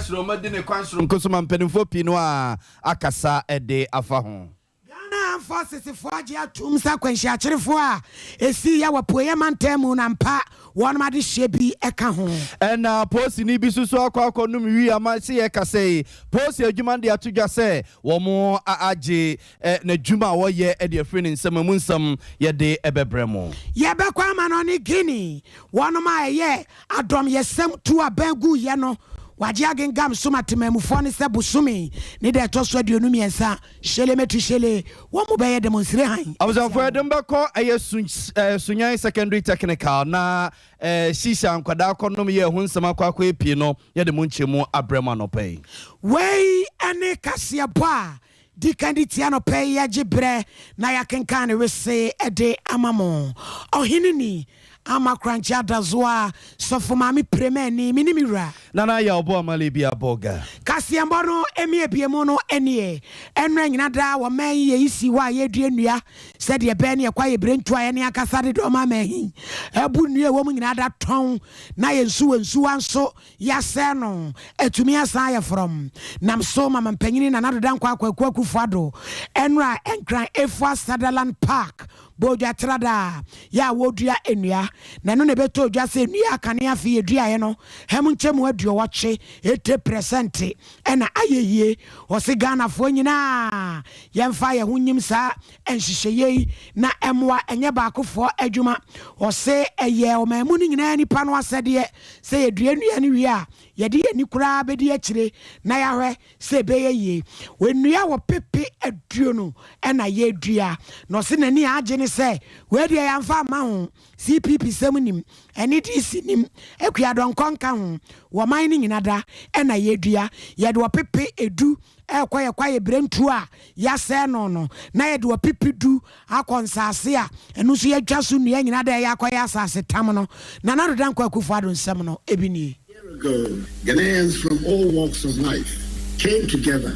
President ɔmo adi ne kwan soronko so ma mpanimfoɔ pii no a akasa de afa ho. Ghana Armed Forces foɔ agye atom sɛ akwanhyiakyerefoɔ a ɛsii yɛ wɔ Apueeɛ Mantam mu no ampa wɔnom adehyeɛ bi ka ho. Ɛna polisini bi nso so akɔ akɔnom wii ama se yɛkasa yi, polisi adwuma no de ato dwa sɛ wɔn agye n'adwuma a wɔyɛ de afiri ne nsam, emu nsɛm yɛde bɛbrɛ mo. Yɛbɛkɔ ama no ne Guinea wɔnom a ɛyɛ adɔmyɛsɛm tu abɛn guiɛ no, wɔagye agengam so ma temanmufoɔ no sɛ bosome ne da ɛtɔ so 23 Shele metu shele, wɔn mu bɛyɛ demonstre han. Abusuafoɔ yɛde mo bɛkɔ ɛyɛ Sunyani Secondary Technical na shisha nkwadaa kɔnom yɛ ɛho nsɛm akɔ akɔyɛ pii no yɛde mo nkyɛmu abrɛ mo anɔpa yi. Wei ne kaseɛbɔ a di kan de tia anɔpa yi yɛgye berɛ na yɛakenkan ne wese de ama mo. Ɔhene ni, Ama Korankye Adazoa, Sɔfo Maame Premani, me ne me wura. Nana Yaw Boamale Biaboga. Kaseɛbɔ no mmiabiamu no nie, Ɛnnora nyina daa wɔ man yi yɛyi sii hɔ a yɛredua nnua sɛdeɛ ɛbɛyɛ ne yɛkɔ ayɛ birentuo a yɛne ankasa de dɔm ama ahi abu nnua a ɛwɔ mu nyinaa da tɔn na yɛn nsuwa nsuwa nso yɛasɛe no atumi asan ayɛ frɔmm. Nam so ma mampanyini Nana Addo Dankwa Kwaku Akufo Addo ɛnnora Nkran Efua Sutherland Park Bɔ dwa tra daa yɛ a wɔdua nnua, na ɛno na ɛbɛtɔ dwa sɛ nnua a kane afe yɛduaeɛ no ham nkyɛmu aduɔwɔtwe, 80 prɛsɛnte, na ayɛ yie. Ɔse Ghanafoɔ nyinaa yɛmfa yɛn ho nyim saa nhyehyɛeɛ yi na ɛmmoa, ɛnyɛ baakofoɔ adwuma. Ɔse ɛyɛ ɔman mu no nyinaa nnipa no asɛdeɛ sɛ yɛdua nnua no wie a, yɛde yɛn ani koraa bɛdi akyire na yɛahwɛ sɛ ɛbɛyɛ yie. Nnua ɔpepe 20 na yɛdua. Na ɔse n'ani agye ne sɛ wei deɛ yɛamfa amma ho, CPP sɛm nnim, ɛne DC nnim, Akua Donkor nka ho, wɔ man no nyina da na yɛdua. Yɛde ɔpepe du rekɔ yɛ kwaeɛ berɛntuo a yɛasɛe no no, na yɛde ɔpepe du akɔ nsase a ɛno nso yɛatwa so nnua nyina da ɛyɛ akɔyɛ asase tam no. Nana Addo Dankwa Akufo-Addo nsɛm no bi nie. Year ago, Ghanaians from all walks of life came together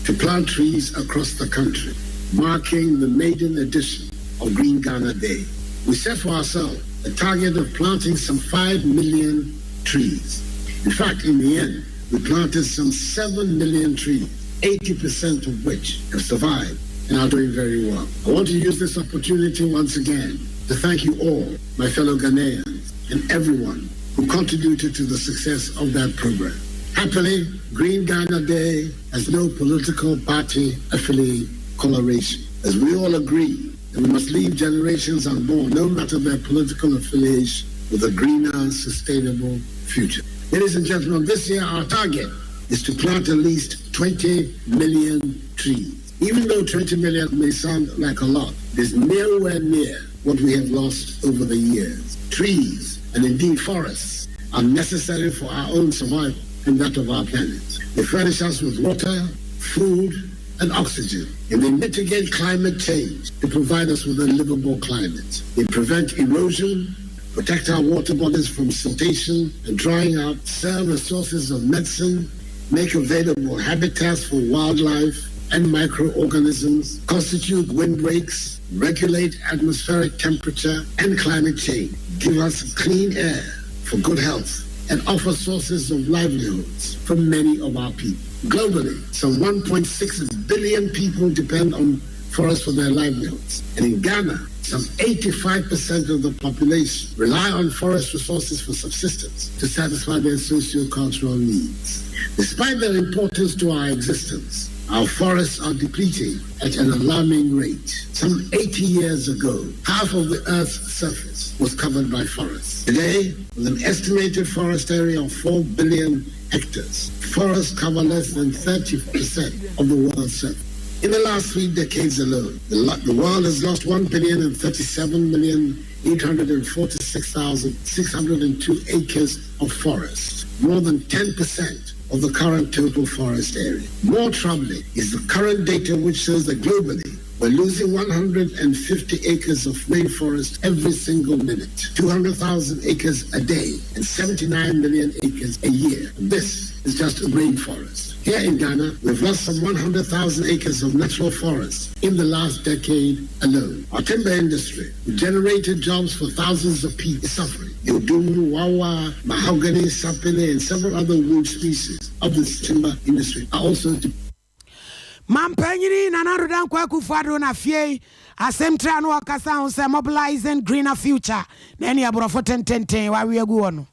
to plant trees across the country, marking the maiden edition of Green Ghana Day. We set for ourselves a target of planting some 5 million trees. In fact, in the end, we planted some 7 million trees, 80% of which have survived and are doing very well. I want to use this opportunity once again to thank you all, my fellow Ghanaians, and everyone who contributed to the success of that program. Happily, Green Ghana Day has no political party affiliate coloration, as we all agree that we must leave generations unborn, no matter their political affiliation, with a greener, sustainable future. Ladies and gentlemen, this year our target is to plant at least 20 million trees. Even though 20 million may sound like a lot, it is nowhere near what we have lost over the years. Trees, and indeed forests, are necessary for our own survival and that of our planet. They furnish us with water, food, and oxygen, and they mitigate climate change to provide us with a livable climate. They prevent erosion, protect our water bodies from siltation and drying up, serve as sources of medicine, make available habitats for wildlife and microorganisms, constitute windbreaks, regulate atmospheric temperature and climate change, give us clean air for good health, and offer sources of livelihoods for many of our people. Globally, some 1.6 billion people depend on forests for their livelihoods. And in Ghana, some 85% of the population rely on forest resources for subsistence to satisfy their socio-cultural needs. Despite their importance to our existence, our forests are depleting at an alarming rate. Some 80 years ago, half of the Earth's surface was covered by forests. Today, with an estimated forest area of 4 billion hectares, forests cover less than 30% of the world's surface. In the last 3 decades alone, the world has lost 1 billion and 37 million 846,602 acres of forest, more than 10% of the current total forest area. More troubling is the current data which shows that globally, we're losing 150 acres of rainforest every single minute, 200,000 acres a day, and 79 million acres a year. And this is just a rainforest. Here in Ghana, we've lost some 100,000 acres of natural forest in the last decade alone. Our timber industry, which generated jobs for thousands of people, is suffering. Odum, Wawa, mahogany, sapele, and several other wood species of the timber industry are also to Mampanyini Nana Addo Dankwa Akufo-Addo na fie yi asɛm tiri a na ɔkasa ho sɛ Mobilizing Greener Future na ɛne aborɔfo tententen wawe agu hɔ no.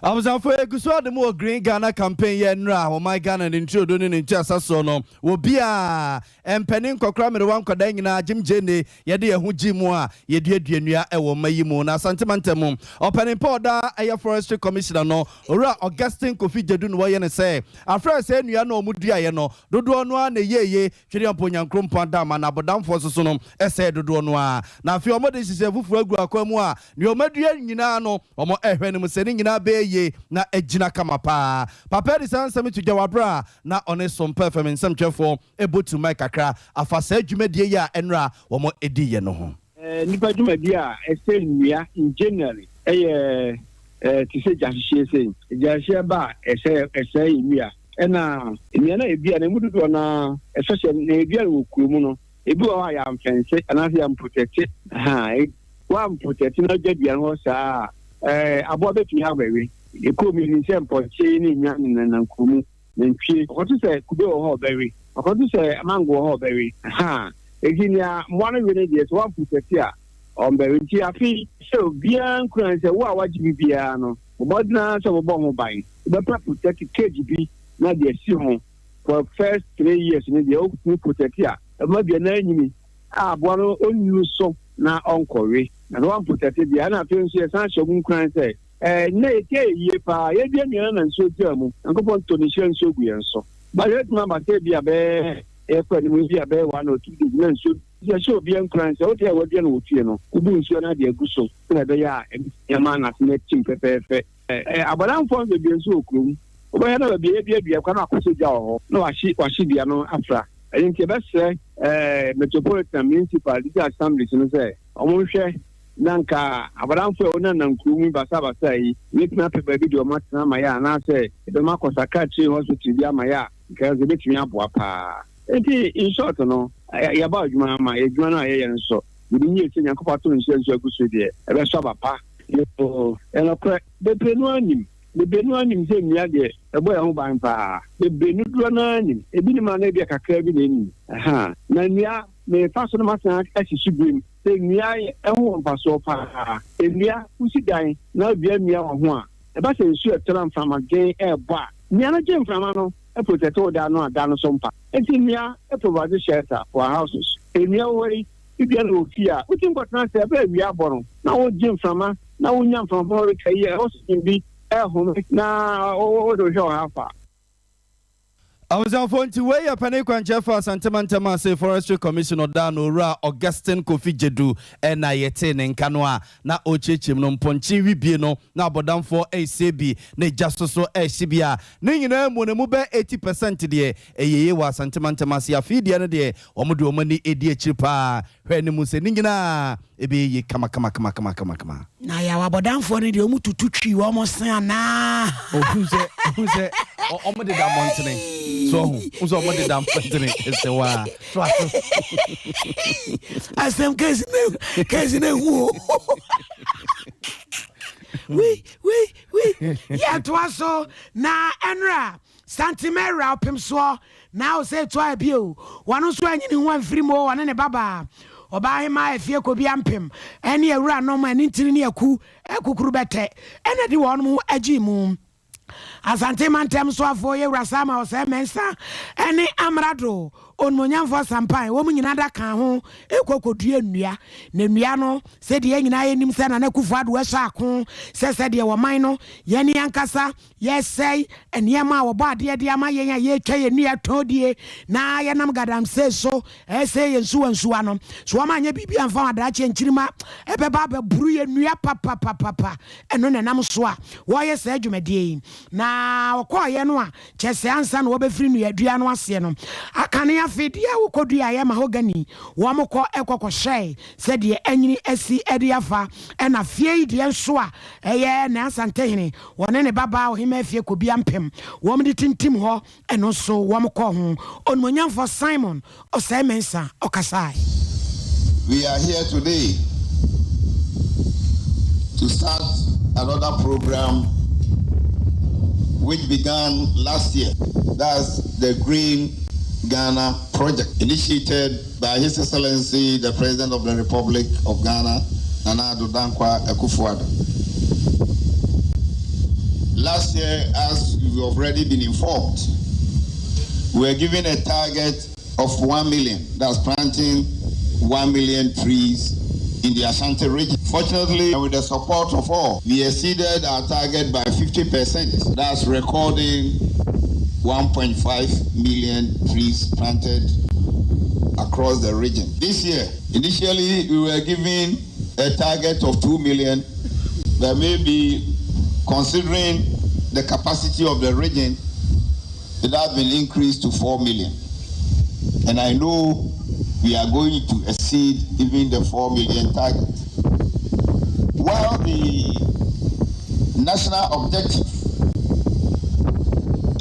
Abusuafo yɛgu so ade mu wɔ Green Ghana Campaign yɛ nnora a ɔman Ghana ne nturodo ne ne ntuasasoɔ no wɔ bi a mpanin nkɔkora mmerewa nkwadaa nyinaa gyem gyene Yɛde yɛn ho gye mu a yɛduadua nnua wɔ mma yi mu. Na Asante mantam mu ɔpanin pa a ɔda ɛyɛ Forestry Commissioner no, Owura Augustine Kofi Gyadu na wɔyɛ no sɛ afrɛ saa nnua no a wɔduaeɛ no dodoɔ no ara na ɛyɛɛye Twedeampɔ Nyankoropɔn Adamma na abɔdamfoɔ nso so no sɛee dodoɔ no ara. Na afei wɔde nhyehyɛɛ foforɔ agu akwan mu a nea wɔadua nyinaa no wɔrehwɛ no mu sɛ ne nyinaa bɛyɛ yie na agyina kama pa ara. Papa yi de saa nsɛm yi to dwa wɔ aberɛ a na ɔne Sompa FM nsɛmtwerɛfoɔ bɔ tumae kakra afa saa dwumadie yi a ɛnora wɔn diiɛ no ho. Nnipa dwumadi a ɛsɛe nnua in generally yɛ te sɛ gyahyehyeɛ sei. Gyahyehyeɛ ba a ɛsɛe ɛsɛe nnua. Ɛna nnua no a yɛdua no emu dodoɔ no ara especially nea yɛdua no wɔ kuro mu no ebi wɔ hɔ a yɛamfɛnse anaasɛ yɛamprotɛkte. Ahaa woamprotɛkte na wogya dua no hɔ saa a ɛɛ aboa bɛtumi abɛwe. Yɛ kurom yɛnim sɛ mpɔnkye ne nnwan nenam kuro mu. Nantwie, ɔkɔto sɛ kube wɔ hɔ a ɔbɛwe, ɔkɔto sɛ mango wɔ hɔ a ɔbɛwe. Ahaa. Enti nea mmoa no we no deɛ, sɛ woamprotɛkte a, ɔmbɛwe. Nti afei, hyɛ obiara nkuran sɛ wo a woagye bi biara no, bɔ mmɔden ara sɛ wobɛbɔ ho ban. Wobɛpɛ protect cage bi na de asi ho for first 3 years no deɛ, wotumi protect a, ɛbɛma dua no anyini a aboa no ɔnnuru so na ɔnkɔwe. Na sɛ woamprotɛkte deɛ a, ɛna afei nso yɛsan hyɛ wɔn nkuran sɛ, Ɛɛ, nnɛ yɛtie yɛ yie paa. Yɛdua nnuane na nsuo tua mu. Nyankopɔn tɔ ne nhyira nsuo gu yɛn so. But ɛbɛtumi aba sɛ ebia bɛyɛ yɛkɔ anim ebia bɛyɛ 1 or 2 days na nsuo. Nti yɛhyɛ obiara nkuran sɛ wo deɛ a woadua no wɔ fie no, wobu nsuo no ade agu so sɛdeɛ ɛbɛyɛ a ɛbɛtumi ama n'ase no atim pɛpɛɛpɛ. Ɛɛ, abɔdamfoɔ nso bebree nso wɔ kurom. Wobɛhwɛ na baabi a yɛdua dua koraa na wakɔsɔ gya wɔ hɔ na wahye wahye dua no afra. Ɛno nti yɛbɛsrɛ ɛɛ Metropolitan, Municipal, District Assemblies no sɛ wɔnhwɛ Na anka abɔdamfo a wɔnanam kurow mu basabasa yi, yebetumi apɛ baabi de wɔn atena ama yɛn anaasɛ yɛde wɔn akɔ psychiatry hospital bi ama yɛn a, anka ɛno nso ebetumi aboa paa. Enti, in short no, yɛaba adwuma ama yɛn adwuma no a yɛyɛ no nso, yenim yiye sɛ Nyankopɔn ato ne nhyira nsu agu so deɛ, ɛbɛso aba pa. Yoo, ɛyɛ nokorɛ, bebree no ara nim. Bebree no ara nim sɛ nnua deɛ, ɛbɔ yɛn ho ban paa. Bebree no dodoɔ no ara nim. Ebi nim a na ebia kakraa bi na ennim. Ahaa. Na nnua, merefa so na masan asi so bio. Sɛ nnua ho wɔ mfasoɔ paa. Nnua, wosi dan na wodua nnua wɔ ho a, ɛba sɛ nsuo ɛtɔ na mframaden ɛrebɔ a, nnua no gye mframa no protect wo dan no a dan no so mpa. Nti nnua provide shelter for our houses. Nnua wɔ hɔ yi, wodua no wɔ fie a, wotumi kɔtena ase ɛberɛ a awia abɔ no na wogye mframa na wonya mframa pa retwa yi a oxygen bi ɛrehome na wode wohwɛ wɔ ha fa. Abusuafoɔ nti wei yɛ panin kwankyerɛfoɔ Asante Mantam ase Forestry Commission ɔdaa no Owura Augustine Kofi Gyedu na yɛtee ne nka no a na ɔrekyerɛkyerɛ mu no mpɔnkye wibie no na abɔdamfoɔ resie bi na egya soso rehye bi a ne nyinaa mu no emu bɛyɛ 80 percent deɛ ɛyɛ yie wɔ Asante Mantam ase afei deɛ no deɛ wɔn de wɔn ani redi akyiri paa hwɛ anim sɛ ne nyinaa ɛbɛyɛ yie kamakamakamakama. Na yaw abɔdamfoɔ no deɛ wɔn tutu twi wɔn se anaa. Ohun sɛ ohun sɛ wɔn deda mmɔntene so ɔho ohun sɛ wɔn deda mmɔntene ɛsɛ waa to aso. Asɛm kɛse na kɛse na ehu o. Wei wei wei yɛtoa so na ɛnora. Santemɛwura ɔpemsoɔ na ɔsɛ toaa bio. Wɔno nso anyi ne ho amfiri mu o, ɔne ne babaa, Ɔbaahemaa Afie Kobi Ampem ne awuranom Anintini ne Aku Kukurubɛtɛ na de wɔnom ho gyee mu. Asante Mantam soafoɔ Yɛwura Samuel Osei Mensah ne Amrado Onimonyamfoɔ Sampan wɔn nyinaa da kaa ho kɔ kɔdua nnua. Na nnua no, sɛdeɛ yɛn nyinaa yɛnim sɛ Nana Akufo Addo ahyɛ ako sɛ sɛdeɛ wɔman no yɛne ankasa Yɛresɛe nneɛma a wɔbɔ adeɛ de ama yɛn a yɛretwa yɛn nnua tɔn die na yɛnam galamsey so resɛe yɛn nsuwansuwa no. So wɔanyɛ biribi amfa wɔn adaakye nkyirimma ɛbɛba abɛboro yɛn nnua papapapapa? Ɛno na ɛnam so a wɔreyɛ saa dwumadie yi. Na wɔkɔeɛ no a, kyerɛ sɛ ansa na wɔbɛfiri nnuadua no aseɛ no, akane afe deɛ wɔkɔduaeɛ mahogany, wɔkɔ kɔ kɔhyɛe sɛdeɛ anyini asi de afa, ɛna fie yi deɛ nso a ɛyɛ n'Asantehene, wɔne ne babaa Ɔhemmaa Afie Kobia Mpem, wɔn de tintim hɔ, ɛno nso wɔn kɔɔ ho. Onimuonyamfoɔ Simon Osei Mensah ɔkasae. We are here today. to start another program which began last year. That's the Green Ghana Project, initiated by His Excellency the President of the Republic of Ghana, Nana Addo Dankwa Akufo-Addo. Last year, as you've already been informed, we were given a target of 1 million. That's planting 1 million trees in the Ashanti region. Fortunately, with the support of all, we exceeded our target by 50%. That's recording 1.5 million trees planted across the region. This year, initially we were given a target of 2 million, but maybe considering the capacity of the region, it has been increased to 4 million. And I know we are going to exceed even the 4 million target. While the national objective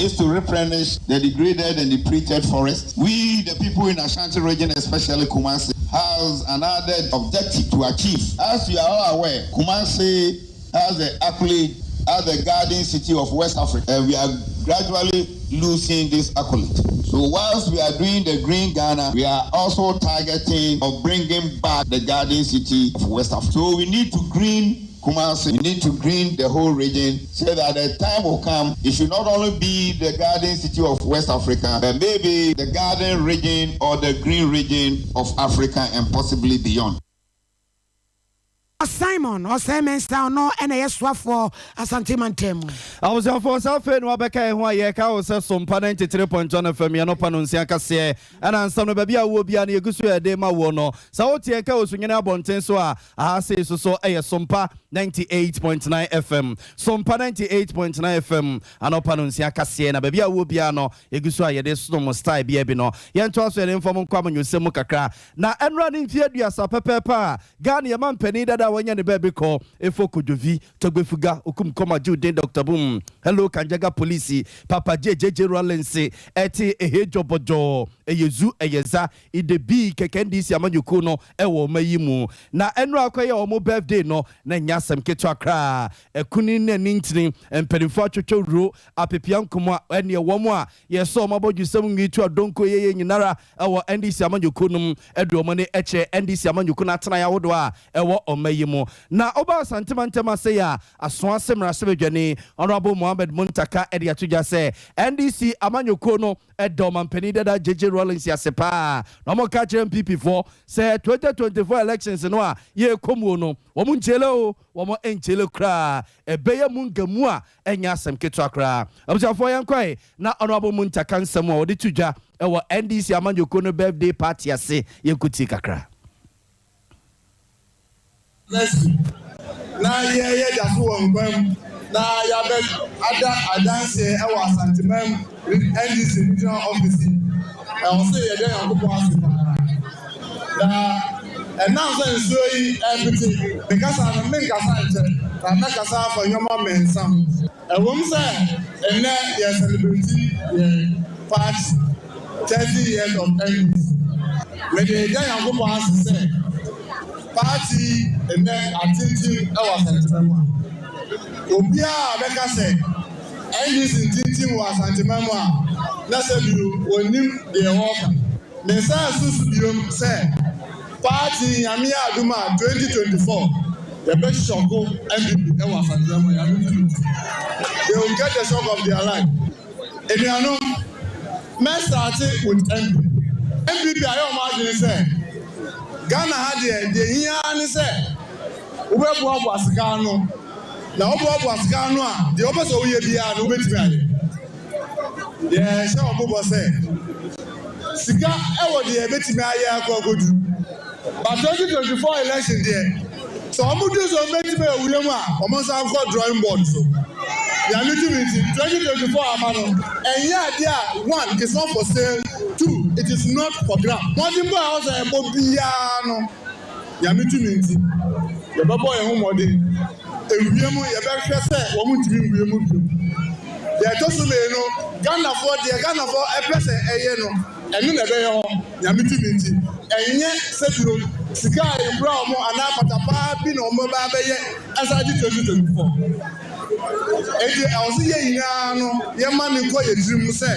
is to replenish the degraded and depleted forest, we, the people in Ashanti region, especially Kumasi, has an added objective to achieve. As you are all aware, Kumasi has the accolade as the garden city of West Africa, and we are gradually losing this accolade. So whilst we are doing the Green Ghana, we are also targeting of bringing back the garden city of West Africa. So we need to green Kumasi, we need to green the whole region so that the time will come, it should not only be the garden city of West Africa, but maybe the garden region or the green region of Africa and possibly beyond. Simon Osei Mensah, ɔno ɛna ɛyɛ soafoɔ Asante mantam mu. Abusuafoɔ, sɛ afei na wabɛka yɛn ho a, yɛka wo sɛ Sompa 93.1 FM, yɛno pa no nsia kaseɛ ɛna nsɛm no baabi a wowɔ bia no yɛgu so yɛde ma woɔ no. Sɛ woteɛ ka wɔ Sunyani abɔnten so a, aha sei so so ɛyɛ Sompa 98.9 FM, Sompa 98.9 FM, anɔpa no nsia kaseɛ na baabi a wowɔ bia no yɛgu so a yɛde som style bia bi no. Yɛntoa so, yɛde mfam nkɔ amanyɔsɛm mu kakra na ɛnora ne mfeɛ 30 pɛpɛɛpɛ a Ghana yɛma mpanin dada a wanya ne baabi kɔ Efo Kodwovi Tɔgbefuga Okum Kɔma Gye Dr. Boom Hello Kanjaga Police Papa JJJ Rawlings ɛte ehe dwɔbɔdwɔ ɛyɛ zu ɛyɛ za ide bi kɛkɛ NDC amanyɔkuo no ɛwɔ ɔma yi mu na ɛnora akɔyɛ ɔmo birthday no na nyɛ asɛm ketewa koraa. Ɛkuni ne ani ntini mpanimfoɔ atwitwa wuro apepia nkɔmɔ a ɛneɛ wɔn a yɛsɛ ɔmo abɔdwesɛm nwi tu adonko yɛyɛ nyinara ɛwɔ NDC amanyɔkuo no mu ɛde ɔmo ne ɛkyerɛ NDC amanyɔkuo no atenaeɛ ahodoɔ a ɛwɔ ɔma yi mu. Na ɔba Asantema ntɛm ase yɛ a Asoase mmarahyɛbadwani Honorable Mohammed Muntaka ɛde ato dwa sɛ NDC amanyɔkuo no ɛda ɔmampanin dada JJ Rawlings ase paa na ɔmo ka kyerɛ NPP foɔ sɛ 2024 elections no a yɛrekɔ mu no, wɔn nkyɛlɛ o, wɔn nkyɛlɛ koraa, ɛbɛyɛ mu nkamu a ɛnyɛ asɛm ketewa koraa. Abusuafoɔ, yɛn kɔɛ na Honorable Muntaka nsɛm a wɔde to dwa ɛwɔ NDC amanyɔkuo no birthday party ase, yɛnkutie kakra. Na yɛyɛ da so wɔ nkwa mu na yɛabɛ ada adanseɛ ɛwɔ Asanteman NDC regional office, ɛwɔ sɛ yɛde Nyankopɔn ase paa. Na ɛnam sɛ nsuo yi ɛpete mekasa no, menkasa nkyɛ na mɛkasa afa nneɛma mmiɛnsa ho. Ɛwɔm sɛ ɛnɛ yɛ celebrate yɛ party 30 years of NDC, mede gya Nyankopɔn ase sɛ party ɛnɛ atintim ɛwɔ Asanteman mu a obiara bɛka sɛ NDC ntintim wɔ Asanteman mu a na sɛ bio wɔnim deɛ wɔreka. Mensa susu biom sɛ party Nyame adum a 2024 yɛbɛ shock NPP ɛwɔ Asanteman mu a yɛade tutu, they will get the shock of their life. Enuanom, mɛ start with NPP. NPP ayɛ ɔmo adwene sɛ Ghana ha deɛ, deɛ hia ne sɛ wobɛboaboa sika ano, na woboaboa sika ano a, deɛ wopɛ sɛ woyɛ biara no wobɛtumi ayɛ. Yɛhyɛ wɔn bɔ sɛ sika ɛwɔ deɛ ɛbɛtumi ayɛ akɔ akɔdu, but 2024 election deɛ, sɛ wɔn du sɛ wɔn bɛtumi awura mu a, wɔn nsa nkɔ drawing board so. Nyame tumi ti 2024 ama no ɛnyɛ adeɛ a, one, it is not for sale, two, it is not for grab. Wɔn ti bɔ a ɔsɛ ɛbɔ biara no, Nyame tumi nti yɛbɛbɔ yɛn ho mmɔden ewie mu, yɛbɛhwɛ sɛ wɔn ntumi nwie mu bio. Deɛ ɛtɔ so mmienu, Ghanafoɔ, deɛ Ghanafoɔ ɛpɛ sɛ ɛyɛ no, ɛno na ɛbɛyɛ hɔ. Nyame tumi nti ɛnyɛ sɛbio. sika a yɛkura wɔn anaa patapaa bi na wɔbɛba abɛyɛ asan agye 2024. Enti ɛwɔ sɛ yɛn nyinaa no yɛma no kɔ yɛn tirim sɛ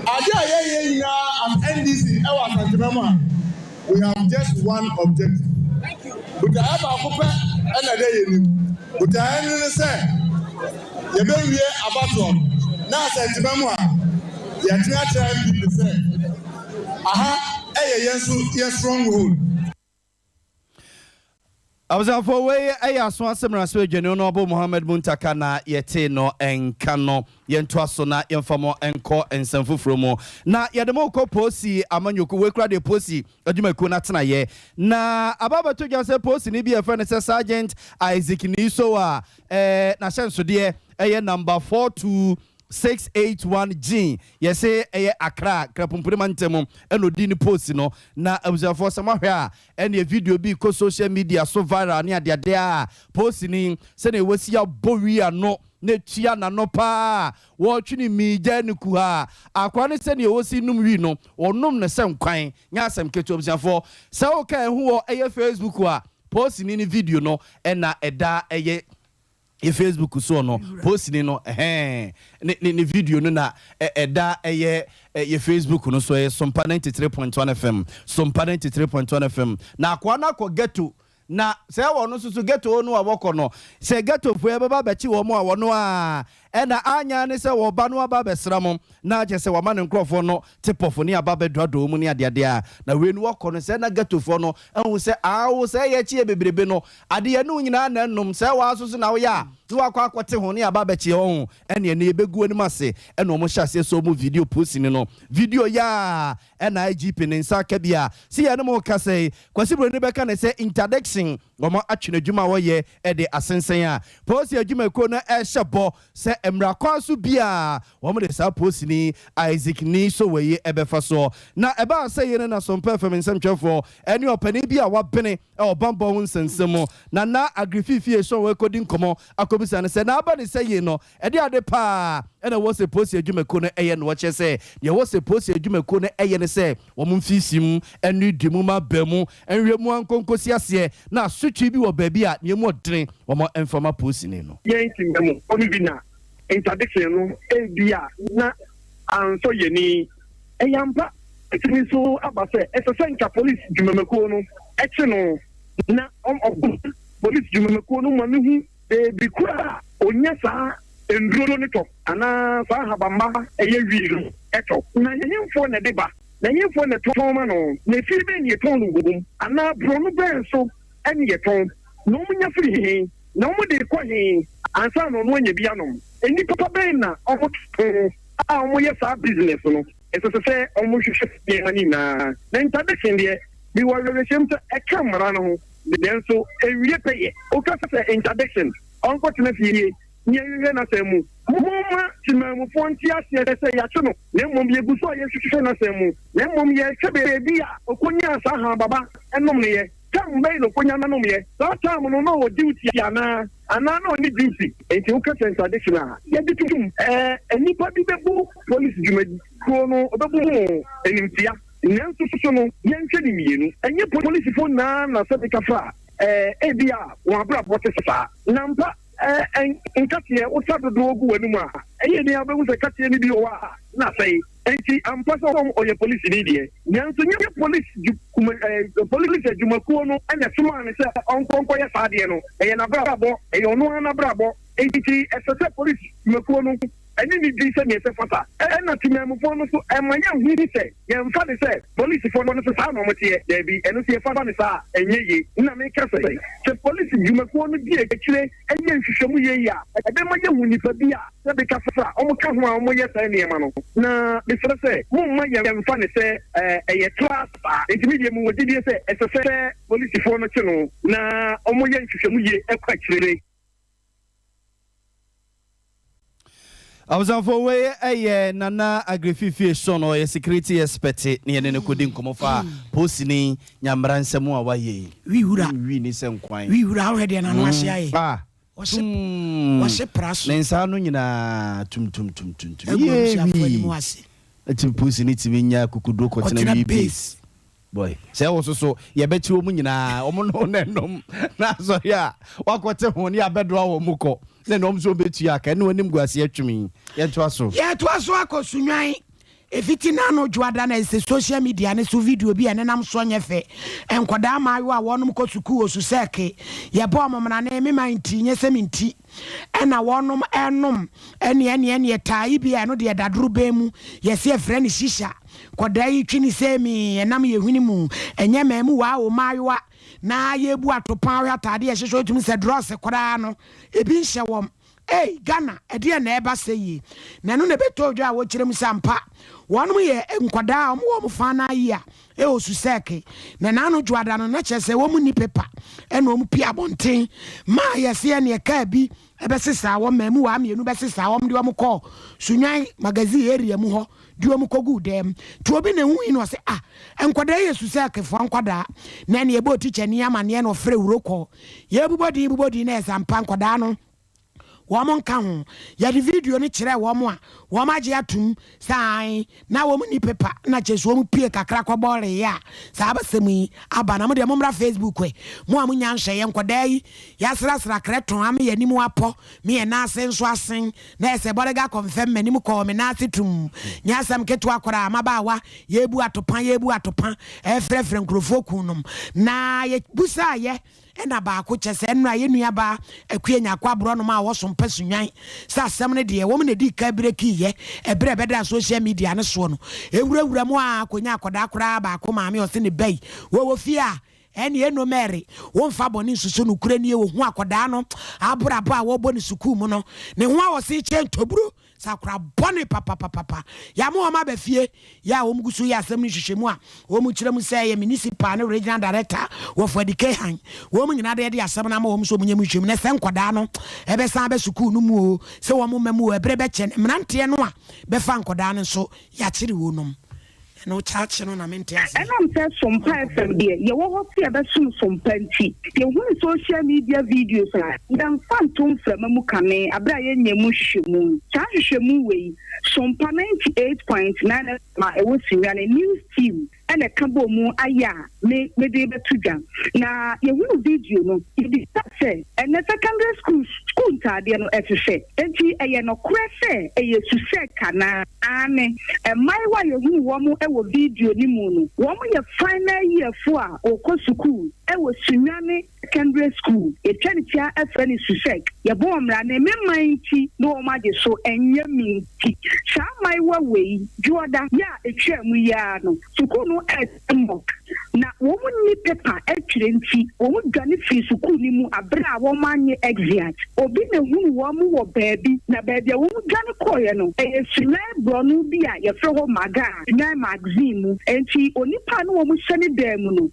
ade a yɛyɛ nyinaa as NDC ɛwɔ Asanteman mu ha, we have just one objective. Botaeɛ baako pɛ ɛna ɛda yɛn anim. Botaeɛ no ne sɛ yɛbɛwie abatoɔ no na Asanteman mu ha yɛatumi akyerɛ NPP sɛ aha ɛyɛ yɛn nso yɛ stronghold. Abusuafoɔ, wei ɛyɛ aso asɛm na so adwani no ɔbɔ Mohammed Muntaka na yɛte no nka no. Yɛntoa so na yɛmfa mo nkɔ nsɛm foforɔ mu na yɛde mo kɔ polisi amanyɔkuo. Wei kora deɛ, polisi adwumakuo no atenaeɛ na aba bɛto dwa sɛ polisi bi a yɛfrɛ no sɛ Sergeant Isaac Niso a n'ahyɛnsodeɛ ɛyɛ number 42681 G, yɛsɛ ɛyɛ Accra Krapumpure mantam ɛna odi ne post no. Na abusuafoɔ, sɛ moahwɛ a, ɛne video bi kɔ social media so viral ne adeade a post ni sɛnea wɔsi abɔ wi ano na etua n'ano paa, wɔretwe ne miigya ne kuha akora ne sɛnea wɔsi num wi no, wɔnom ne sɛ nkwan nyɛ asɛm ketewa. Abusuafoɔ, sɛ woka ɛho wɔ ɛyɛ Facebook a, post ni ne video no ɛna ɛda ɛyɛ yɛ Facebook soɔ no. Postini no, ɛhɛn, ne video no na ɛda ɛyɛ yɛ Facebook no so, ɛyɛ Sompa 93.1 FM, Sompa 93.1 FM. Na akoa no akɔ ghetto na sɛ ɛwɔ no nso so ghetto no a wɔkɔ no sɛ ghetto foɔ ɛbɛba bɛkye wɔn a wɔno a ɛna anya ne sɛ wɔba no aba bɛsra mo na kyerɛ sɛ wɔama ne nkurɔfoɔ no te pɔfo ne aba bɛduadoɔ mu ne adeadeɛ a na wei no wɔkɔ no sɛ na ghettofoɔ no ɛhu sɛ awo sɛ ɛyɛ akyi yɛ bebrebe no adeɛ no nyinaa na ɛnom sɛ wɔaso so na woyɛ a na wakɔ akɔte ho ne aba bɛkye wɔn ho ɛne ɛne yɛbɛgu anim ase. Ɛna wɔn hyɛ aseɛ sɛ wɔn video posini no video yɛ a ɛna IGP ne nsa aka bi a si yɛn mo kasa yi, Kwasi Buroni bɛka ne sɛ interdiction, wɔn atwe n'adwuma a wɔyɛ ɛde asensɛn a polisi adwumakuo no ɛhyɛ bɔ sɛ mmara kwan so bi a wɔn de saa polisini Isaac ni so wɔ yi ɛbɛfa soɔ. Na ɛbaa sɛ yɛn na Sompa FM nsɛmtwerɛfoɔ ɛne ɔpanin bi a wabene ɛwɔ bambɔ ho nsɛnsɛm mu, Nana Agrififie so, a wɔakɔdi nkɔmmɔ akɔbisa no sɛ n'aba ne sɛ yie no ɛde ade paa ɛna ɛwɔ sɛ polisi adwumakuo no ɛyɛ no. Wɔkyerɛ sɛ deɛ ɛwɔ sɛ polisi adwumakuo no ɛyɛ ne sɛ wɔn mfiisi ɛne di mu ma bɛn mu nhwɛ mu ankonkosi aseɛ na asotwe bi wɔ baabi a nea mu ɔdene wɔn mfama polisini no. Yɛn ti mu ɔno bi na interdiction no ebi a na ansɔ yɛni ɛyɛ ampa. Ɛtumi nso aba sɛ ɛsɛ sɛ nka polisi dwumakuo no ɛkye no na ɔbɔ polisi dwumakuo no ma ne hu beebi kora a onya saa nduro no tɔ anaa saa ahabamma ɛyɛ wii no ɛtɔ, na yɛnyɛmfoɔ na ɛde ba, na yɛnyɛmfoɔ na ɛtɔn ma no, na efie bɛn na yɛtɔn no wɔ mu, anaa borɔno bɛn so ɛne yɛtɔn, na wɔn nya firi he, na wɔn de kɔ he ansa na ɔno anya bi anom. Nnipa bɛn na wɔn tɔn a wɔyɛ saa business no? Ɛsɛ sɛ wɔn hwehwɛ nneɛma no nyinaa. Na interdiction deɛ, bi wɔ awerɛhyɛm sɛ ɛka mmara no ho, nanso ewie pɛyɛ. Woka sɛ interdiction, ɔnkɔtena fie ne yɛhwehwɛ n'asɛm mu. Momma temamufoɔ nte aseɛ sɛ yɛakye no, na mmom yɛgu so a yɛhwehwɛ n'asɛm mu, na mmom yɛhwɛ baabi a ɔkɔnyaa saa hababa ɛnom no yɛ tam bɛyi na ɔkɔnya nanom yɛ saa tam no na ɔwɔ duty anaa na ɔne duty. Nti woka sɛ interdiction a yɛde tum, nnipa bi bɛbu police dwumadikuo no, ɔbɛbu mu animtia, nanso soso no yɛnhwɛ ne mmienu. Ɛnyɛ polisifoɔ nyinaa na sɛ bɛka fa ebi a wɔn abrabɔ te saa na mpa nkateɛ wosa dodoɔ gu w'anim a ɛyɛ ni abɛhu sɛ kateɛ no bi wɔ hɔ a na asɛe. Nti ampa sɛ ɔm ɔyɛ polisi ni deɛ, nanso nyɛ polisi adwumakuo no ɛna somaa ne sɛ ɔnkɔ nkɔyɛ saa adeɛ no. Ɛyɛ n'abrabɔ, ɛyɛ ɔno ara n'abrabɔ. Nti ɛsɛ sɛ polisi dwumakuo no ɛne ne di sɛdeɛ ɛsɛ fata. Ɛna temamufoɔ no so ɛma yɛnhu sɛ yɛmfa ne sɛ polisifoɔ no so saa na ɔmoteɛ. Daabi, ɛno so yɛfa ne saa a ɛnyɛ ye. Na meka sɛ polisi dwumakuo no di akyire ɛyɛ nhwehwɛmu yie yi a, ɛbɛma yɛhu nipa bi a sɛ bɛka fra ɔmo ka ho a ɔmo yɛ saa nneɛma no. Na mesrɛ sɛ momma yɛmfa ne sɛ ɛyɛ tra saa. Nti me deɛ, mewɔ gyidie sɛ ɛsɛ sɛ polisifoɔ no kye no na ɔmo yɛ nhwehwɛmu yie ɛkɔ akyire. Abusuafo, wei ɛyɛ Nana Agrififie Son, ɔyɛ security expert ne yɛne no kɔdi nkɔmmɔ fa polisini nyamera nsɛm a wayɛ yi. Wi wura. Wi ni sɛ nkwan. Wi wura, wohwɛ deɛ n'ano ahye ayɛ. Ah. Wɔhye pra so. Ne nsa no nyinaa tumtumtumtumtum. Agu abusuafoɔ anim ase. Ɛti polisini tumi nya kukuduro kɔtena Kɔtena wi base. Base. Boy, sɛ wo soso yɛbɛkyi wɔn nyinaa, wɔn no na ɛnom na asɔre a wakɔte ho ne abɛdoa wɔn mu kɔ na ɛna wɔn nso wɔbɛtua aka ɛne wɔn anim gu aseɛ twemi. Yɛntoa so. Yɛtoa so akɔ Sunnwan. Ɛfiti n'ano dwoada na ɛsɛ social media no so video bi a ɛnenam soɔ nyɛ fɛ. Nkwadaa mmaayewa a wɔnom kɔ sukuu wɔ Susɛke, yɛbɔ wɔn mmrane, me man nti, nyɛ sɛ me nti, ɛna wɔnom ɛnom ɛneɛ ɛneɛ ɛneɛ taa yi bi a ɛno deɛ dadoro bɛn mu, yɛse yɛfrɛ no shisha. Nkwadaa yi twe ne sɛ mi, ɛnam yɛ hwene mu, ɛnyɛ mmamuwaa o, mmaayewa, na yɛbu atopaa, wohwɛ ataadeɛ a ɛhyehyɛ wotumi sɛ drɔse koraa no, ebi nhyɛ wɔn. Ei Ghana ɛdeɛn na ɛreba sɛ yie? Na ɛno na ɛbɛtɔɔ dwa a wɔkyerɛ mu sɛ ampa wɔnom yɛ nkwadaa a wɔn wɔ wɔn final year ɛwɔ Susɛke. Na n'ano dwoada no na kyerɛ sɛ wɔn nni paper ɛna wɔn pie abɔnten maa yɛse ɛneɛ kaa bi ɛbɛsesaa wɔn, mmamuwaa mmienu bɛsesaa wɔn de wɔn kɔɔ Sunyani Magazine area mu hɔ de wɔn kɔguu dɛm. Nti obi na ɛhui na ɔse ah nkwadaa yi yɛ Susɛkefoɔ nkwadaa. Na ɛneɛ ɛbɔɔ tikyani amaneɛ na ɔfrɛ wuro kɔɔ. Yɛbobɔ din bobɔ din na ɛsɛ ampa nkwadaa no wɔn nka ho. Yɛde video no kyerɛɛ wɔn a, wɔn agye atom sɛ aane, na wɔn nni pepa na kyerɛ sɛ wɔn pue kakra kɔ bɔɔleyɛ a saa abasɛm yi aba. Na mo deɛ mommra Facebook ɛ, mo a monya nhwɛeɛ, nkwadaa yi yɛasrasra krɛtɔn ama yɛn anim apɔ, me yɛn nan ase nso asen, na ɛyɛ sɛ bɔrega kɔmfɛm, m'anim kɔɔ me nan ase tumm. Nyɛ asɛm ketewa koraa, mmabaawa, yɛrebu atopa, yɛrebu atopa, ɛrefrɛfrɛ nkurɔfoɔ kununom. Na yɛbusaeɛ. Ɛna baako, kyɛ sɛ nnora yɛn nua baa Akua Nyarko aborɔnoma a ɔwɔ Sompa Sunnwan sɛ asɛm no deɛ wɔn na ɛdii kan brekiiɛ ɛberɛ a ɛbɛdaa social media no soɔ no. Ɛwurawura mu ara kɔnya akɔdaa koraa baako maame ɔse ne ba yi wɔwɔ fie a ɛne ɛno Mary womfa bɔne nsusu nokorɛ nie ɔhu akɔdaa no abrabɔ a wɔbɔ no sukuu mu no ne ho a ɔse kyɛn toburo Sakora bɔne papapapapa. Yɛama wɔn aba fie. Yɛ a wɔn gu so yɛ asɛm no nhwehwɛmu a, wɔn kyerɛ mu sɛ ɛyɛ Municipal ne Regional Director wɔ Fuadikehan. Wɔn nyinaa de yɛde asɛm no ama wɔn sɛ wɔn nyɛ mu nhwehwɛmu na sɛ nkwadaa no ɛbɛsan aba sukuu no mu oo, sɛ wɔn mma mu oo, ɛbere bɛkyɛ no mmeranteɛ no a bɛfa nkwadaa no nso yɛakyere wɔnom. Ɛno kyaakye no na mente aseɛ. Ɛnam sɛ Sompa FM deɛ yɛwɔ hɔ sɛ yɛbɛsom Sompa nti, yɛhunu social media videos a, yɛmfa nto mframa mu kane aberɛ a yɛnyɛ mu nhwehwɛmu. Saa nhwehwɛmu wei, Sompa 98.9 FM a ɛwɔ Sunyani News Team na ɛka bɔɔ mu ayɛ a me mede rebɛto dwa. Na yɛhunu video no, yɛbisaa sɛ, ɛnnɛ secondary schools sukuu ntaadeɛ no ɛfefɛ? Enti ɛyɛ nokorɛ sɛ ɛyɛ Susek anaa? Aane, mmaayewa a yɛhuu wɔn wɔ video no mu no, wɔyɛ final year foɔ a wɔkɔ sukuu wɔ Sunyani Secondary School, yɛtwa no tia frɛ no SUSEC. Yɛbɔ wɔn mmara no, me man nti na wɔn agye so, ɛnyɛ me nti. Saa mmaayewa wei, Dwoɔda yi a ɛtwaa mu yi ara no, sukuu no Mmɔ. Na wɔn nni pepa twerɛ nti, wɔn dwane firii sukuu no mu aberɛ a wɔn annye exeat. Obi na hunuu wɔn wɔ baabi, na baabi a wɔn dwane kɔeɛ no, ɛyɛ Sunyani borɔno bi a yɛfrɛ hɔ Magaa, Sunyani Magazine mu. Enti onipa a na wɔn hyɛ ne dan mu no,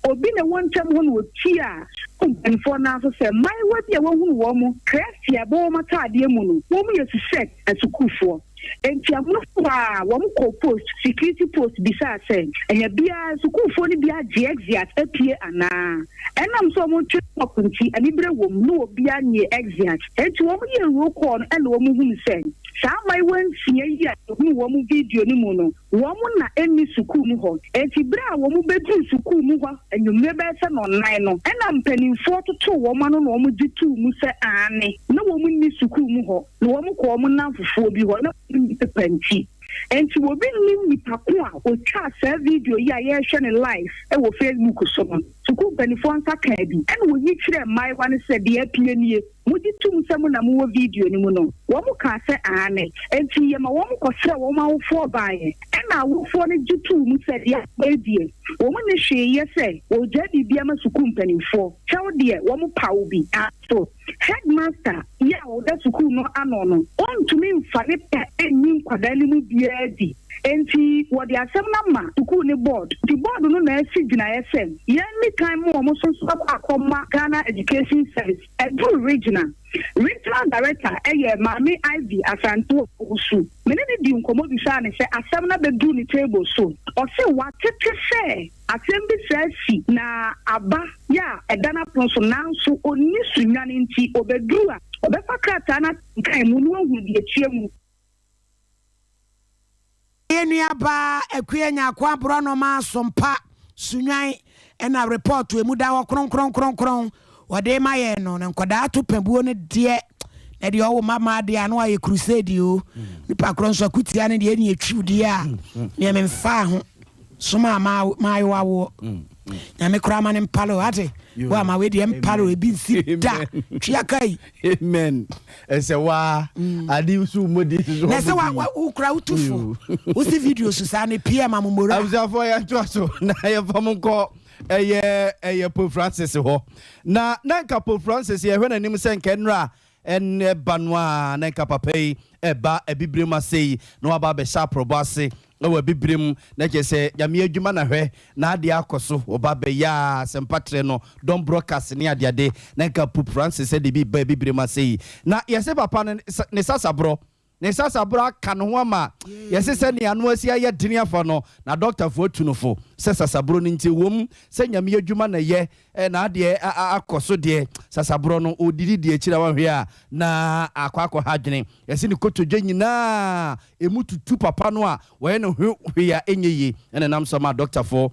obi na ɛwɔ ntam hɔ na ɔtiaa sukuu mpanimfoɔ no aso sɛ mmaayewa bi a wɔahunu wɔn krɛsti a ɛbɔ wɔn ataadeɛ mu no, wɔn yɛ Susek asukuufoɔ. Enti amonom hɔ ara wɔkɔɔ post, security post, bisaa sɛ, Ɛnyɛ biara sukuufoɔ no bi agye exeat apue anaa? Ɛnam sɛ wɔtwe clock nti, anibere wom, na obiara nnyee exeat. Enti wɔyɛɛ roll call no ɛna wɔhunuu sɛ saa mmaayewa nsia yi a yɛhunuu wɔn video no mu no, wɔn na ɛnni sukuu mu hɔ. Enti berɛ a wɔbɛduruu sukuu mu hɔ anwummerɛ bɛyɛ sɛ nnɔnnan no, ɛna mpanimfoɔ totoo wɔn ano na wɔgye too mu sɛ aane, na wɔnni sukuu mu hɔ. Na wɔkɔɔ wɔn nnamfofoɔ bi hɔ, na wɔnni pepa nti. Enti obi nnim nipa ko a ɔtwaa saa video yi a yɛrehwɛ no live wɔ Facebook so no. Sukuu mpanimfoɔ nsa kaa bi, ɛnna wɔyi kyerɛɛ mmaayewa no sɛ, Deɛ apue nie. Mogye tom sɛ mo na mowɔ video no mu no? Wɔkaa sɛ, Aane. Enti yɛma wɔkɔsrɛɛ wɔn awofoɔ baeɛ. Ɛnna awofoɔ no gye too mu sɛ deɛ aba yi deɛ, wɔnni hwee yɛ sɛ wɔregyae biribi ama sukuu mpanimfoɔ. Kyɛw deɛ, wɔpaw bi. Nanso, Headmaster yi a ɔda sukuu no ano no, ɔntumi mfa ne pɛ nyi nkwadaa no mu biara adi. Enti wɔde asɛm no ama sukuu no board. Enti board no na asi gyinaeɛ sɛ yɛnni kan ma wɔn nso nso akɔ akɔma Ghana Education Service. Ɛduru regional, Regional Director yɛ Maame Ivy Asantewaa Owusu. Me ne no dii nkɔmmɔ bisaa no sɛ asɛm no abɛduru ne table so. Ɔse watete sɛ. Asɛm bi saa si na aba yɛ a ɛda n'apono so nanso ɔnni sunnwane nti ɔbɛduru a, ɔbɛfa krataa no akenkan mu na wahunu deɛ ɛtua mu. Yɛn nuabaa Akua Nyarko Aborɔnoma Asompa. Sunnwan na report emu da hɔ kronkronkronkron wɔde ma yɛn no, na nkwadaa to pabuo no deɛ, na deɛ ɔwo mma maa deɛ ano ayɛ crusade o. Nipa korɔ nso akutia no deɛ ɛne ɛtwiw deɛ a, neɛ memfaa ho soma a maayewa woɔ. Nyame koraa ma no mpale o, ate? Wo ama wei deɛ mpale o, ebi nsi da. Twia ka yi. Amen. Ɛsɛ waa ade so mmɔdi so. Na ɛsɛ wa wo kura wotu fo. Wosi video so saa ne PM amomora. Abusuafoɔ yɛntoa so na yɛmfa mo nkɔ ɛyɛ ɛyɛ Pope Francis hɔ. Na na nka Pope Francis yɛhwɛ n'anim sɛ nka nnora ɛba no a na nka papa yi ɛba abibirem ase yi na waba abɛhyɛ aprɔbɔ ase wɔ Abibirem na kyerɛ sɛ Nyame adwuma na hwɛ na adeɛ akɔ so wɔba bɛyɛ a asɛmpa trɛ no dɔm broadcast ne adeade na nka Pope Francis de bi ba Abibirem ase yi na yɛse papa no ne sasaborɔ ne sasaborɔ aka ne ho ama yɛse sɛ nea ano asi ayɛ dene afa no na dɔktafoɔ atu no fo sɛ sasaborɔ no nti ɛwom sɛ Nyame adwuma na ɛyɛ na adeɛ akɔ so deɛ sasaborɔ no ɔdidi di akyire a wanhwɛ a na akɔ akɔha adwene yɛse ne kotodwe nyinaa Emu tutu papa no a wɔyɛ no ho hwee a ɛnyɛ yie na ɛnam so ama adɔktafo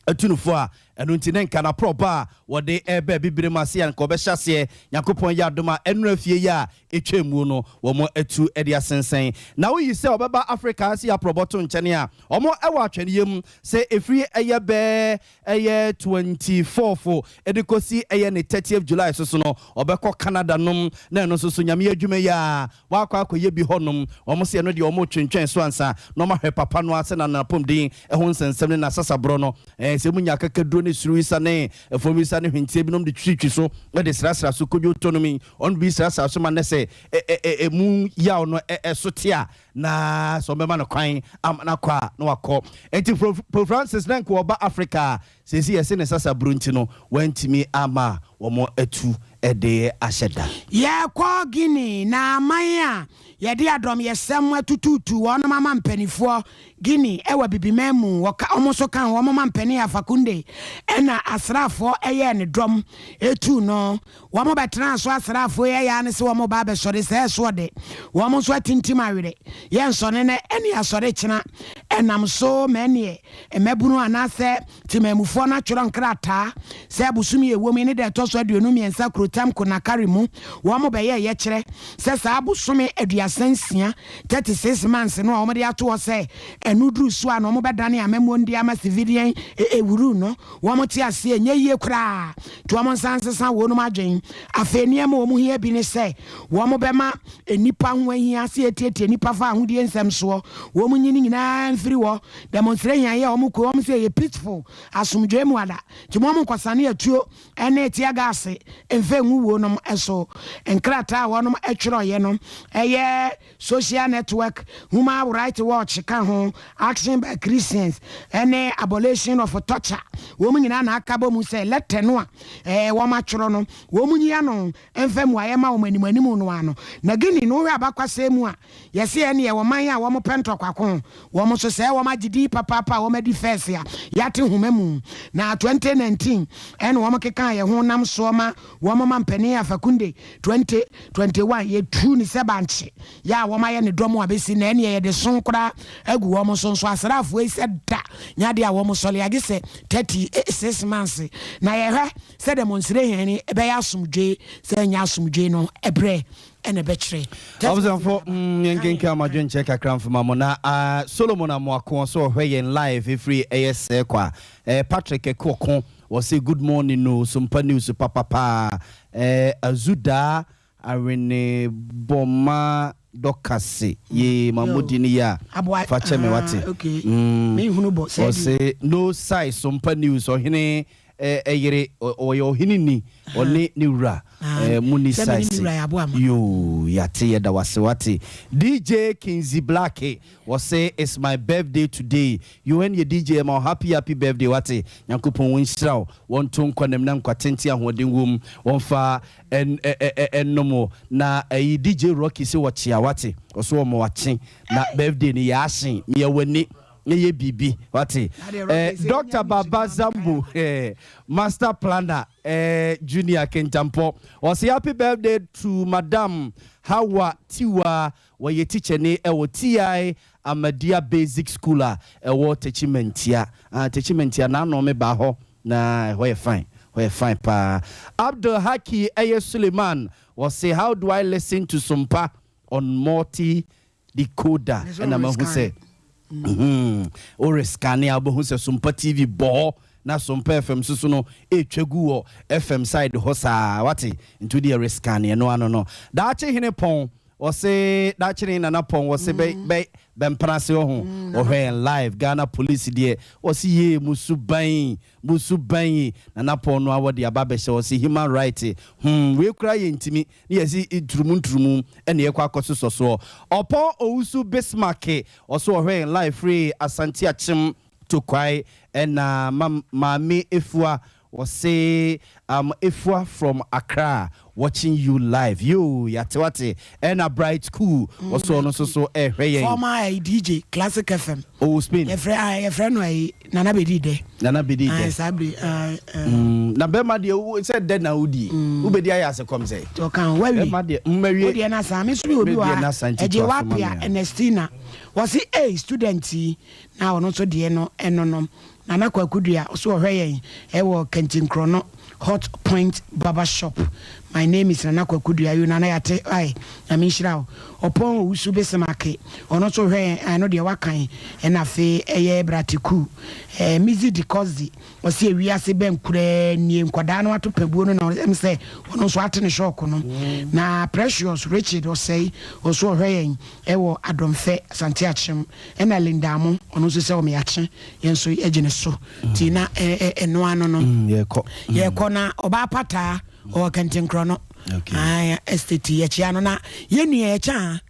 atu no fo a ɛno nti ne nka n'aporɔbɔ a wɔde reba abibire mu ase a nka wɔbɛhyɛ aseɛ Nyankopɔn yɛ adom a ɛnora fie yi a ɛtwam mu no wɔn atu de asensɛn. Na woyi sɛ wɔbɛba Afrika ase aprɔbɔ to nkyɛne a wɔn wɔ atwɛneyɛ mu sɛ ɛfiri ɛyɛ bɛɛ ɛyɛ 24fo de kɔsi ɛyɛ ne 30th July so so no ɔbɛkɔ Canada nom na ɛno nso so Nyame adwuma yi a wakɔ akɔyɛ bi hɔ nom wɔn se ɛno deɛ wɔn retwentwɛn so ansa na wɔn ahwɛ papa no ara sɛ na n'apɔmuden ho nsɛnsɛm ne n'asasaborɔ no ɛɛ sɛ mu nya akakaduro ne suruwisa ne afuomwisa ne hwenteɛ binom de twitwi so de srasra so kodwo tɔ nom yi wɔn bi srasra so ma nɛ sɛ ɛ ɛ mu yaw no ɛso te a na sɛ wɔbɛma no kwan ama no akɔ a na wakɔ. Enti Pope Francis na nka ɔba Africa a, seesei yɛse ne sasaburo nti no, wantumi amma wɔatu de ahyɛ da. Yɛkɔ Guinea na aman a yɛde adɔmyɛsɛm atutuutu wɔnom ama mpanifoɔ Guinea ɛwɔ abibiman mu wɔka wɔn nso ka ho wɔn mampanin Alpha Conde ɛna asraafoɔ ɛyɛɛ ne dɔm ɛtuu no Wɔn bɛtenaa so asraafoɔ yi ɛyɛ ara ne sɛ wɔn reba abɛsɔre sɛ ɛsoɔ de, wɔn nso atintim awere. Yɛnsɔre nnɛ ɛne asɔre kyena. Ɛnam so ma ɛneɛ mmabunu anaasɛ temanmufoɔ no atwerɛ nkrataa sɛ bosome a ɛwom yi ne da ɛtɔ so 23 Kurotam Konakari mu wɔn bɛyɛ yɛkyerɛ sɛ saa bosome 36, 36 months, no a wɔde ato hɔ sɛ ɛno duru so a na wɔbɛdane amammuo no de ama civilian ewuru no. Wɔn te aseɛ nyɛ yie koraa nti wɔn nsa nsesa wɔnom adwen. Afei nneɛma a wɔn hia bi ne sɛ wɔn bɛma nnipa ho ahia sɛ yɛtiatia nnipa fa ahodie nsɛm soɔ, wɔn nyi ne nyinaa mfiri hɔ. Demonstration yɛ wɔn kuo wɔn sɛ ɛyɛ peaceful asomdwoeɛ mu ada nti wɔn nkɔsane atuo ne tear gas mfa ngu wɔnom so. Nkrataa a wɔnom twerɛeɛ no yɛ. Social Network, Human Rights Watch ka ho, Action by Christians, ne Abolition of Torture, wɔn nyinaa na aka bɔ mu sɛ lɛtɛ no a wɔatwerɛ no, wɔnyi ano mfa mmuaeɛ mma wɔn anim anim no ara no. Na Guinea no, wohwɛ abakwasɛm mu a, yɛse ɛnneɛ ɔman a wɔpɛ ntɔkwako, wɔn nso sɛɛ wɔn agye din papaapa a wɔadi fɛs a yɛate nhoma mu. Na 2019 ɛna wɔkekaa yɛn ho nam soɔ ma wɔn mampanin Afakunde 2021 yɛtuu no sɛ bankye yɛ a wɔayɛ ne dɔm a bɛsi nnɛ ɛneɛ yɛde so koraa agu wɔn so nso asraafoɔ yi sɛ da nyɛ adeɛ a wɔn sɔre agye sɛ 36 months na yɛhwɛ sɛ demonstration yi ɛbɛyɛ asomdwoe sɛ ɛnyɛ asomdwoe no ɛberɛ ɛna ɛbɛkyerɛ. Abusuafo, mm, yɛnkenkan mo adwenkyerɛ kakra mfoma mo na uh, Solomon Amoako ɔsɛ ɔhwɛ yɛn live ɛfiri ɛyɛ sɛɛ kwa. Eh, Patrick Ɛkoɔko Wɔse good morning o sompa news papapaa eh azu daa awenebɔma dɔkase yee ma modi no yie a fa kyɛ me wate mm wɔse no size sompa news ɔhene eh yere ɔyɛ ɔhene ni ɔne ne wura eh monni size yoo yate yɛda wase wate DJ Kinsey Blacke Wɔse it's my birthday today yoo ɛneɛ DJ yɛma wo happy happy birthday wate Nyankopɔn wɔnhyira wo wɔnto nkwa nam na nkwa tenten ahoɔden wom wɔnfa ɛnom wo na ɛyi DJ Rocky se wɔkyea wate ɔso wɔma wakye na birthday no yɛ ahye mia wani na yɛ biribi wate eh, Doctor Baba Zambo eh, Master Planner eh, Junior Kentampɔ ɔse happy birthday to Madam Hawa Tiwa Wɔyɛ tikyani wɔ TI. Ahmadiyya Basic School a ɛwɔ Techimantia. Ah, Techimantia, n'ano me baa hɔ na ɛhɔ yɛ fine. Hɔ yɛ fine paa. Abdul Haki ɛyɛ Suleiman, wɔse how do I listen to Sompa on multi decoder? Ɛna mahu sɛ worescan a wobɛhu sɛ Sompa TV bɔ hɔ na Sompa FM so so no ɛtwa gu wɔ FM side hɔ saa, wate? Nti wodeɛ rescan ɛno ano no. Daakye hene pɔn, ɔse daakye ne nana pɔn, wɔse bɛ bɛ bɛmpena se ɔho ɔhwɛ yɛn live. Ghana Police deɛ, wɔse yie musu ban musu ban. Nana pɔn no a wɔde aba bɛhyɛ, wɔse human right wei kura yɛ ntimi ne yɛsi nturumu nturumu ɛna yɛkɔ akɔ sosɔ soɔ. Ɔpɔn Owusu Bismarck, ɔso ɔhwɛ yɛn live free Asante Akyem Tokwae. Ɛna maame Efua, wɔse Efua from Accra watching you live. Yo, yate wate. Ɛna Bright Cool, wɔso ɔno nso so ɛhwɛ yɛn. Former DJ Classic FM. Oh, Spain. Yɛfrɛ yɛfrɛ no Nana Bedi Dɛ. Nana Bedi Dɛ. Saa bere. Na bɛrima deɛ sɛ dɛ na wodi wobɛdi ayɛ ase kɔm sɛ. Ɔka wawie. Bɛrima deɛ mmawie. O deɛ na saa me nso mi obi wɔ ha ɛgye wapia Ernestina, wɔsi ee student yi na ɔno nso deɛ no ɛno no Nana Kwaku Dua, ɔso ɔhwɛ yɛn ɛwɔ Kantinkorɔ Hot Point Barber Shop. My name is Nana Kwaku Dua. Yo, Nana, yate ai, Nyame nhyira wo. Ɔpɔn Owusu Besemake, ɔno nso hwɛ yɛn, ɛno deɛ wakan. Ɛna afei ɛyɛ Bratiku Mizi Dikozi, ɔsi ewiase bɛn koraa nie, nkwadaa no ato pabuo no na ɔm sɛ ɔno nso ate ne shɔɔko no. Na Precious Richard ɔsɛe, ɔso ɔhwɛ yɛn ɛwɔ Adɔmfɛ Asante Akyem. Ɛna Lindamo, ɔno nso sɛ ɔmeyakye yɛn nso yɛgye ne so nti na ɛno ano no. Yɛkɔ. Yɛkɔ na ɔbaa pataa ɔwɔ Kɛntenkorɔ no estate, yɛkyea no na yɛnua yɛkyɛ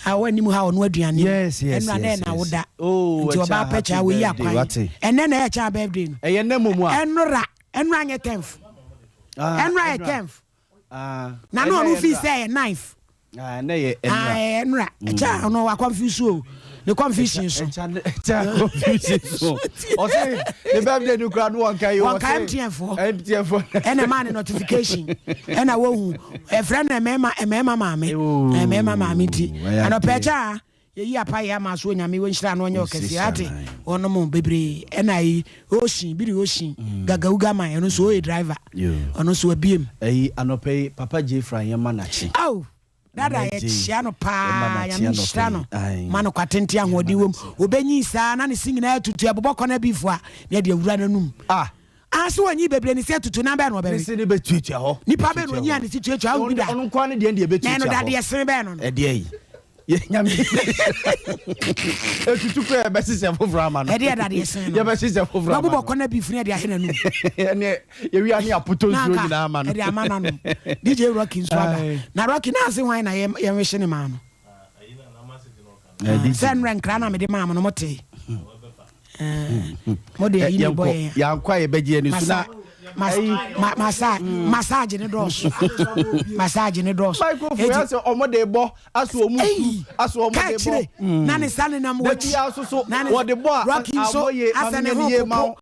a awɔ anim ha ɔno aduane ɛnura na ɛna woda nti ɔbaa pɛkyɛ a wɔyi akwan ɛnɛ na ɛyɛ kyɛ birthday no. Ɛyɛ nɛ momu a. Ɛnora, ɛnora nyɛ 10th, ɛnora yɛ 10th na na ɔno fi sɛ ɛyɛ 9th. Ɛnɛ yɛ ɛnora. Ɛnora ɛkyɛ a ɔno wa confuse o, ne confusion so. Ɛkyɛ confusion so, ɔsɛ ne birthday no kura no wɔn ka yi. Wɔn ka MTN foɔ. MTN foɔ. Ɛna ɛmaa ne notification ɛna wɔhu ɛfrɛ no ɛmɛɛma ɛmɛɛma maame ɛmɛɛma maame ti anɔpɛ ɛkyɛ a yɛyi apa yɛ ama so Onyame wɔnhyira no ɔnyɛ ɔkɛseɛ ate ɔnom bebree. Ɛna yi ocean biri ocean gagauga man, ɛno nso ɔyɛ driver, ɔno nso abiem. Ɛyi anɔpɛ yi Papa J Fra yɛn ma n'akyi. Aw, dada, yɛkyia no paa, Nyame nhyira no ma no kwatente ahoɔden wom, obɛnyi saa na ne se nyinaa tutu ɛbobɔ kɔ no abifo a ne ɛde awura no anum. Ah. Ase wɔnyi bebree ne se atutu na bɛɛ no ɔbɛwe. Ne se ne bɛtuatua hɔ. Nipa bɛɛ no ɔnyi a ne se tuatua awo bi da. Ɔno nkoa ne deɛ deɛ bɛtuatua hɔ. Na ɛno dadeɛ sene bɛɛ no. Ɛdeɛ yi Nyame etutu kɔ, yɛbɛhyehyɛ foforɔ ama no. Ɛdeɛ dadeɛ sene no. Yɛbɛhyehyɛ foforɔ ama no. Bɛbobɔ kɔ no abifo ne ɛde ahɛ n'anum. Ɛne yɛwia ne apotɔ nsuo nyinaa ama no. Ɛde ama no anom. DJ Rocky nso aba na Rocky na ase hwan na yɛnwehye ne maa no sɛ nnrɛ nkra na mede maa mo no mote mode ayi ne bɔ yɛn. Yɛankɔ a yɛbɛgye ani so na Massage ne dɔɔso, massage ne dɔɔso. Microphone yɛ sɛ ɔmo de bɔ aso ɔmo su aso ɔmo de bɔ. Kaakyire na ne sa nenam wɔkyi. Dabi aso so wɔde bɔ a Rocky nso abɔ yie asɛ ne maame ho yɛ ma popo.